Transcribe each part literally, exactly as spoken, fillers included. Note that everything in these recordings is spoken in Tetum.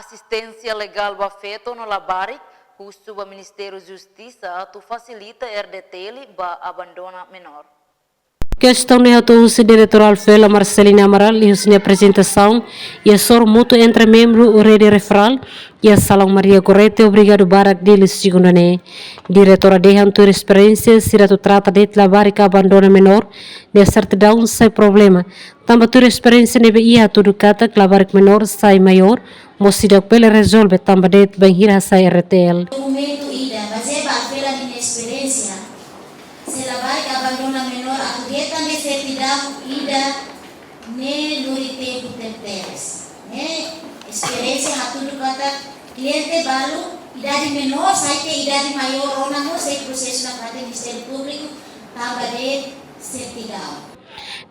asisténsia legál ba feto no labarik, husu ba Ministériu Justisa atu fasilita R D T L ba abandona menór. Kestaun ne'e hato'o husi Diretora Alfela Marcelina Amaral iha husi nia aprezentasaun iha sorumutu entre membru Rede Referral iha Salaun Maria Gorete, Obrigadu Barak, Dili, Segunda ne'e. Diretora dehan tuir esperiénsia sira atu trata de'it labarik abandona menór nia sertidaun sai problema. Tanba tuir esperiénsia ne'ebé iha hatudu katak labarik menór sai maiór, mós seidauk bele rezolve tanba de'it bainhira hasai R D T L. Dokumentu ida, bazeia ba Alfela nia esperiénsia, se labarik abandona menór atu hetan de'it sertidaun ida ne'e lori tempu tebetebes. Ne'e esperiénsia hatudu katak kliente balu idade menór, sai tiha idade maiór ona mós sei prosesa nafatin Ministériu Públiku tanba de'it sertidaun.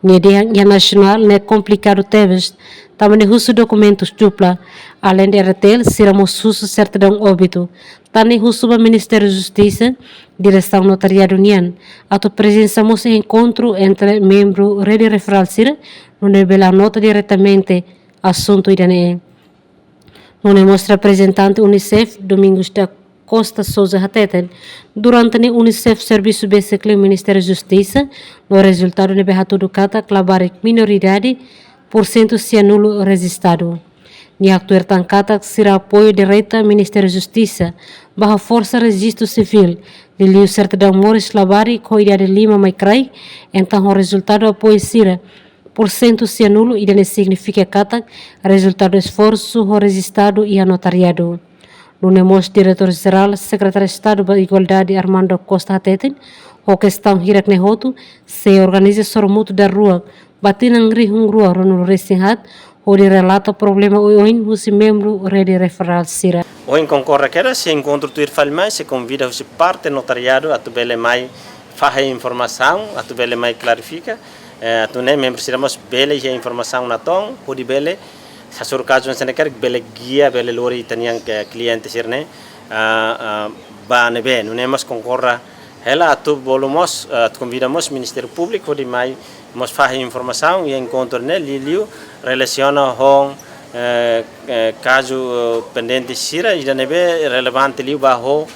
Nia dehan iha nasionál ne'e komplikadu tebes, tanba ne'e husu dokumentus dupla, aleinde R D T L sira mós husu sertidaun óbitu. Tan ne'e husu ba Ministériu Justisa, Diresaun Notariadu nian, atu prezensa mós enkontru entre membru Rede Referral sira, nune'e bele anota diretamente asuntu ida-ne'e. Nune'e mós reprezentante UNICEF, Domingos da Costa Sousa, hateten, durante ne'e UNICEF servisu besik liu Ministériu Justisa, no rezultadu ne'ebé hatudu katak labarik menoridade, porsentu sianulu rejistadu. Nia haktuir tan katak sira apoiu direta Ministériu Justisa ba haforsa rejistu sivíl, liuliu sertidaun moris labarik ho idade lima mai kraik, entaun ho rezultadu apoiu sira, porsentu sianulu, ida-ne'e signifika katak rezultadu esforsu ho rejistadu iha notariadu. Nune'e mós Diretór Jerál Sekretáriu Estadu ba Igualdade Armando Costa hateten, ho kestaun hirak-ne'e hotu, sei organiza sorumutu daruak ba tinan rihun rua ruanulu resin haat, hodi relata problema oioin husi membru Rede Referral sira. Ohin konkorda kedas, sei enkontru tuir fali mai, sei konvida husi parte notariadu atu bele mai fahe informasaun, atu bele mai klarifika, eh, atu nune'e membru sira mós bele iha informasaun natoon, hodi bele, se hasoru kazu hanesan ne'e karik, bele gia, bele lori ita-nia, eh, kliente sira-ne'e, ah, ah, ba ne'ebé, nune'e mós konkorda hela atu bolu mós, eh, atu konvida mós Ministériu Públiku hodi mai mós fahe informasaun iha enkontru ne'e, liuliu relasiona ho, eh, eh, kazu, eh, pendente sira, ida ne'ebé relevante liu ba ho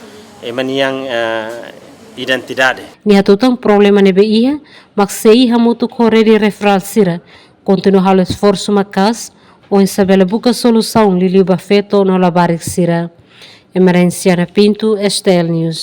ema nia, eh, identidade. Nia hatutan problema ne'ebé iha, mak sei hamutuk ho Rede Referral sira kontinua halo esforsu maka'as, oinsá bele buka solusaun liuliu ba feto no labarik sira. Emerenciana Pinto, S T L News.